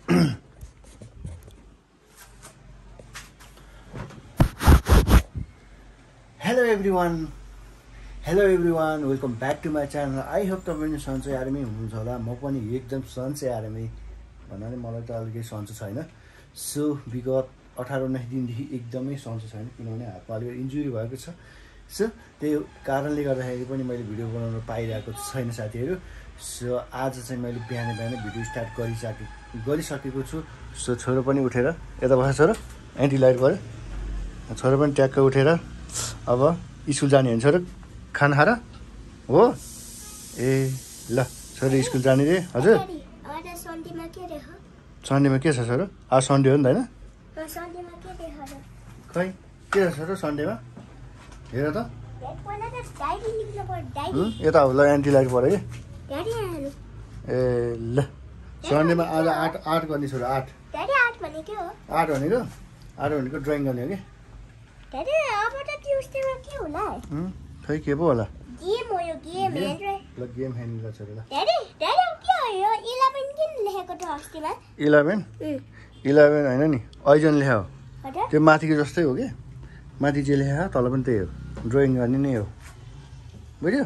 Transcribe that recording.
Hello everyone, welcome back to my channel. I hope तपाईहरु सन्चै आरामै हुनुहुन्छ होला। म पनि एकदम सन्चै आरामै भन्नाले मलाई त अलि सन्चै छैन। सो विगत 18-19 दिनदेखि एकदमै सन्चै छैन किनभने हातमा अलि इन्जुरी भएको छ। सो त्यही कारणले गर्दाखेरि पनि मैले भिडियो बनाउन पाइरहेको छैन साथीहरु। सो आज चाहिँ मैले बिहानै भिडियो स्टार्ट गरिसकेको छु। सो छोरो पनि उठेर यता बस छोरो एन्टी लाइट गरे। छोरो पनि ट्याक्क उठेर अब स्कुल जाने हुन्छ र खाना खाएर हो ए ल छोरो स्कुल जाने रे हजुर सन्डेमा के छ छोरो आज सन्डे हो नि त हैन खै के छ छोरो सन्डेमा हेर त यता होला एन्टी लाइट पऱ्यो कि ए ल सन्डेमा आज 8 गर्ने छोरो 8 भनेको 8 भनेको ड्रइङ गर्ने हो कि खै के पो होला गेम हो यो गेम हेर ल गेम खेल्नु छोरो ल ड्याडी के हो यो 11 किन लेखेको छ अस्तिमा 11 हैन नि अइजन लेख्यो त्यो माथिको जस्तै हो के माथि जे लेख्यो तल पनि त्यही हो ड्रइङ गर्ने नै हो बुझ्यो